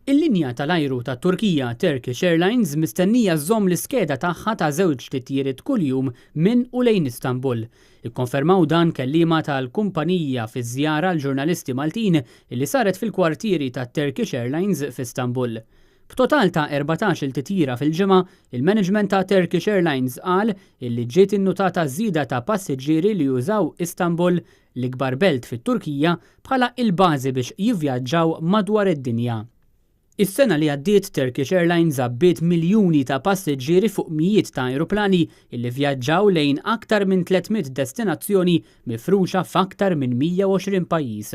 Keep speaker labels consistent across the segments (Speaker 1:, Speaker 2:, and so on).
Speaker 1: Il-linja tal-ajru tat-Turkija Turkish Airlines mistennija żżomm l-iskeda tagħha ta' żewġ titjiriet kuljum minn u lejn Istanbul. Ikkonfermaw dan kelliema tal-kumpanija fi żjara l-ġurnalisti Maltin li saret fil-kwartieri ta' Turkish Airlines f'Istanbul. B'total ta' 14-il titjira fil-ġimgħa, il-management ta' Turkish Airlines qal illi ġiet innutata żieda ta' passiġġieri li jużaw Istanbul, l-ikbar belt fit-Turkija, bħala il-bażi biex jivvjaġġaw madwar id-dinja. Is-sena li għaddiet, Turkish Airlines għabbiet miljuni ta' passiġġieri fuq mijiet ta' aeroplani illi vjaġġaw lejn aktar minn 300 destinazzjoni mifruxa f'aktar minn 120 pajjiż.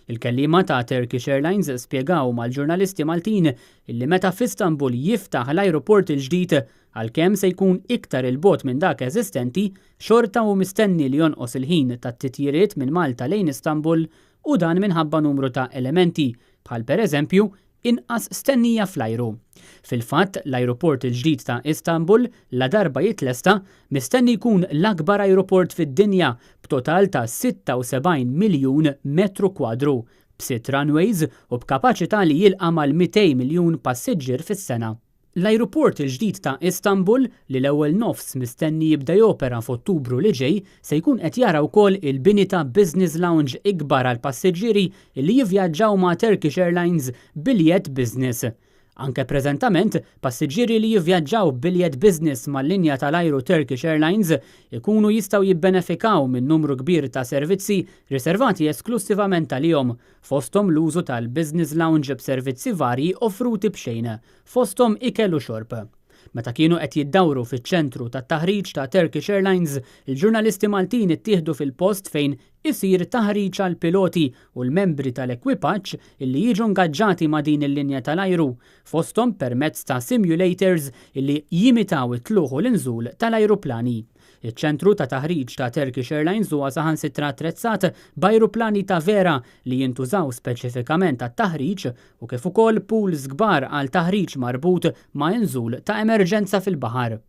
Speaker 1: Il-kelliema ta' Turkish Airlines spjegaw mal-ġurnalisti Maltin illi meta f'Istanbul jiftaħ l-ajruport il-ġdid, għalkemm se jkun iktar 'il bogħod minn dak eżistenti, xorta hu mistenni li jonqos il-ħin tat-titjiriet minn Malta lejn Istanbul, u dan minħabba numru ta' elementi, bħal pereżempju inqas stennija fl-ajru. Fil-fatt, l-ajruport il-ġdid ta' Istanbul, ladarba jitlesta, mistenni jkun l-akbar ajruport fid-dinja b'total ta' 76 miljun metru kwadru, b'sitt runways u b'kapaċità li jilqa' mal-200 miljun passiġġier fis-sena. L-ajruport il-ġdid ta' Istanbul, li l-ewwel nofs mistenni jibda jopera f'Ottubru li ġej, se jkun qed jara wkoll il-bini ta' business lounge ikbar għal passiġġieri li jivvjaġġaw ma' Turkish Airlines biljett business. Anke preżentament, passiġġieri li jivvjaġġaw b'biljett business mal-linja tal-ajru Turkish Airlines ikunu jistgħu jibbenefikaw minn numru kbir ta' servizzi riservati esklussivament għalihom, fosthom l-użu tal-business lounge b'servizzi varji offruti b'xejn, fosthom ikel u xorb. Meta kienu qed jiddawru fiċ-ċentru tat-taħriġ ta' Turkish Airlines, il-ġurnalisti Maltin ittieħdu fil-post fejn isir taħriġ għal piloti u l-membri tal-ekwipaġġ illi jiġu ngaġġati ma' din il-linja tal-ajru, fosthom permezz ta' simulators illi jimitaw it-tluħ u l-inżul tal-ajruplani. Iċ-ċentru ta' taħriġ ta' Turkish Airlines huwa saħansitra attrezzat b'ajruplani ta' vera li jintużaw speċifikament għat-taħriġ u kif ukoll pools kbar għal taħriġ marbut ma' inżul ta' emerġenza fil-baħar.